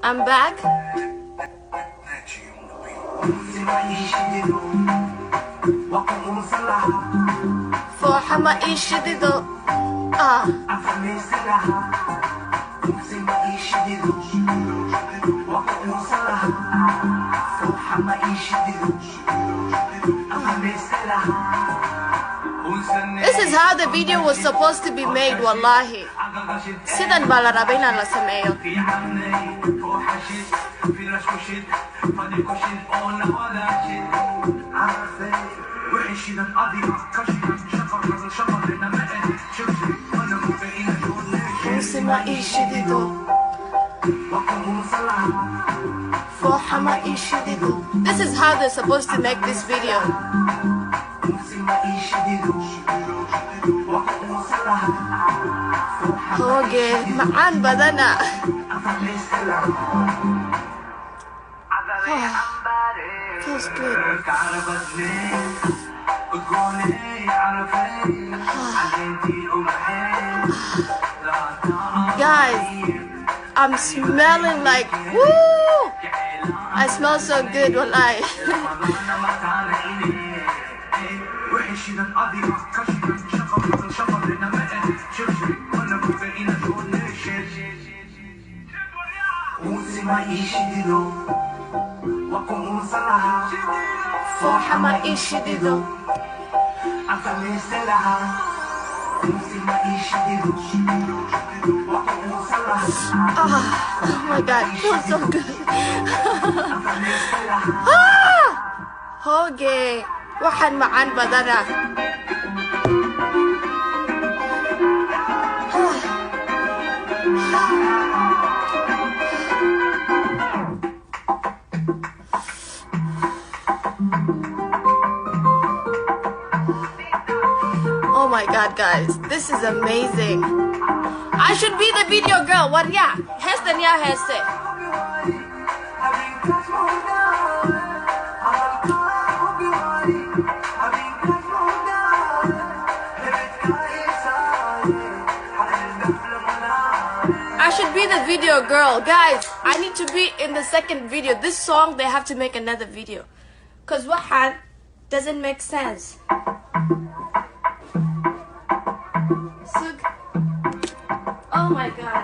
I'm back. Fooxa ma ii shidido. Ah. This is how the video was supposed to be made, wallahi. Sidan baa la rabay inaan la sameeyo. Unsi ma ii shidido. Fooxa ma ii shidido. This is how they're supposed to make this video. Hooge, macaan badana. Feels good. Guys, I'm smelling like, woo! I smell so good, wallahi. Fooxa ma ii shidido. Ah, oh my God, feels so good. Ah! Hooge, waxaan macaan badana. Oh my God, guys, this is amazing. I should be the video girl. Warya, heestan yaa heeste. I should be the video girl. Guys, I need to be in the second video. This song, they have to make another video. Because waxaan doesn't make sense. Sug. Oh my God.